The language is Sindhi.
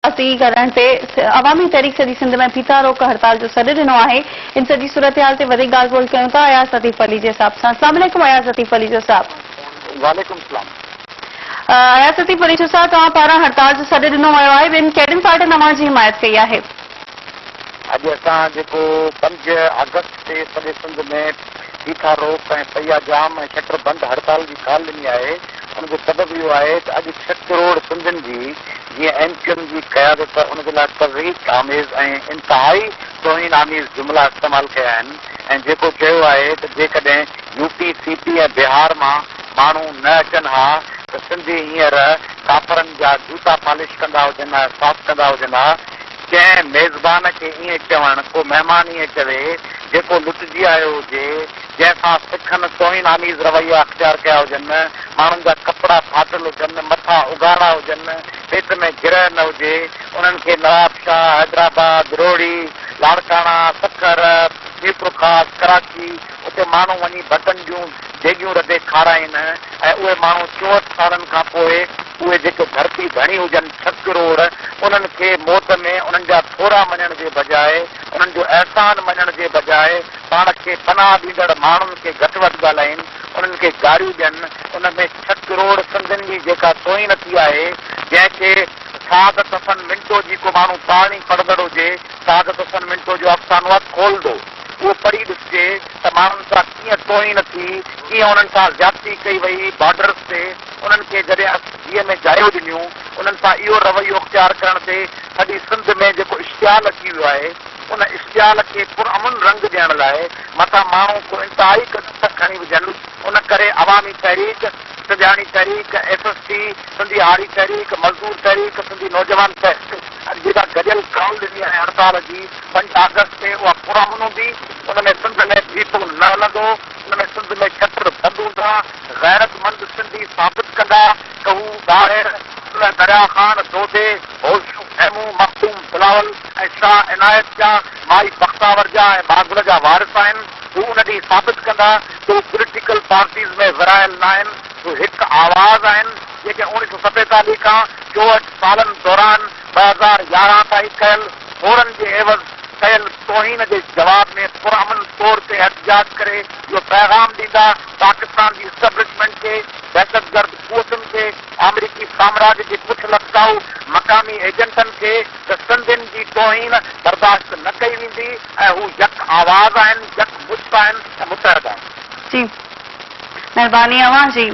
سياسي ڪرڻ تي عوامي تحريڪ سڄي سنڌ ۾ ڦيٿا روڪ هڙتال جو سڏ ڏنو آهي ان سڄي صورتحال تي وڌيڪ ڳالهه ٻولهه ڪيون ٿا اياز لطيف پليجي صاحب سان اسلام عليڪم اياز لطيف پليجو صاحب. وعليڪم السلام. اياز لطيف پليجو صاحب توهان پاران هڙتال جو سڏ ڏنو ويو آهي ٻين ڪهڙين پارٽين اوهان جي حمايت ڪئي آهي؟ اڄ اسان جيڪو پنج آگسٽ تي سڄي سنڌ ۾ ڦيٿا روڪ ۽ پهيا جام ۽ شٽر بند هڙتال جي ڪال ڏني آهي ان جو سبب اهو آهي ته اڄ ڇهه ڪروڙ سنڌين جي جيئن ايم ڪيو ايم جي قيادت ان جي لاء تضحيڪ آميز ۽ انتهائي توهين آميز جملا استعمال ڪيا آهن ۽ جيڪو چيو آهي ته جيڪڏهن يو پي، سي پي ۽ بهار مان ماڻهو نه اچن ها ته سنڌي هينئر ڪافرن جا جوتا پالش ڪندا هجن ها صاف ڪندا هجن ها. ڪنهن ميزبان کي ائين چوڻ، ڪو مهمان ائين چوي جيڪو لٽجي آيو هجي، جنهن سان سکن توهين آميز رويا اختيار ڪيا هجن، ماڻهن جا ڪپڙا ڦاٽل هجن، مٿا اگهاڙا هجن، پيٽ ۾ گرهه نه هجي، انهن کي نوابشاهه، حيدرآباد، روهڙي، لاڙڪاڻا، سکر، ميرپورخاص، ڪراچي اتي ماڻهو وڃي ڀٽن جون ديڳيون رڌي کارائين ۽ اهي ماڻهو 64 سالن کان پوء اهي جيڪي ڌرتي ڌڻي هجن ڇهه ڪروڙ انهن کي موٽ ۾ انهن جا ٿورا مڃڻ جي بجاء انهن جو احسان مڃڻ جي بجاء پاڻ کي پناهه ڏيندڙ ماڻهن کي گهٽ وڌ ڳالهائين، انهن کي گاريون ڏين، ان ۾ ڇهه ڪروڙ سنڌين جي جيڪا توهين ٿي آهي، جنهن کي سعادت حسن منٽو جي ڪو ماڻهو پاڻ ئي پڙهندڙ هجي، سعادت حسن منٽو جو افسانو آهي کولدو، اهو پڙهي ڏسجي ته ماڻهن سان ڪيئن توهين ٿي، ڪيئن انهن سان زيادتي ڪئي وئي، بارڊرز تي انهن کي جڏهن اس جيء ۾ جايون ڏنيون، انهن سان اهو رويو اختيار ڪرڻ تي سڄي سنڌ ۾ جيڪو اشتعال اچي ويو آهي، ان اشتعال کي پرامن رنگ ڏيڻ لاء متان ماڻهو ڪو انتهائي قدم کڻي وجهن، ان ڪري عوامي تحريڪ، سنڌياڻي تحريڪ، S S T, Sindhi Hari Tehreek, مزدور تحريڪ، سنڌي نوجوان تحريڪ اڄ جيڪا گڏيل ڪال ڏني آهي هڙتال جي پنج آگسٽ تي اها پرامن هوندي، ان ۾ سنڌ ۾ ڦيٿو نه هلندو، ان ۾ سنڌ ۾ شٽر بند هوندا، غيرتمند سنڌي ثابت ڪندا ته هو ڏاهر، صلح دريا خان، دودي، هوشو، هيمون، مخدوم بلاول ۽ شاهه عنايت جا، مائي بختاور جا ۽ ٻاگهل جا وارث آهن. هو ان ڏينهن ثابت ڪندا ته هو پوليٽيڪل پارٽيز ۾ ورهايل ناهن، هو هڪ آواز آهن، جيڪي 1947 کان 64 سالن دوران 2011 تائين ڪيل ٿورن جي عيوض ڪيل توهين جي جواب ۾ پرامن طور تي احتجاج ڪري اهو پيغام ڏيندا پاڪستان جي اسٽيبلشمينٽ کي، دهشتگرد قوتن کي، آمريڪي سامراج جي پٺ لٽڪائو مقامي ايجنٽن کي ته سنڌين جي توهين برداشت نه ڪئي ويندي ۽ هو يڪ آواز آهن، يڪ مشت آهن ۽ متحد آهن. جي مهرباني اوهان جي.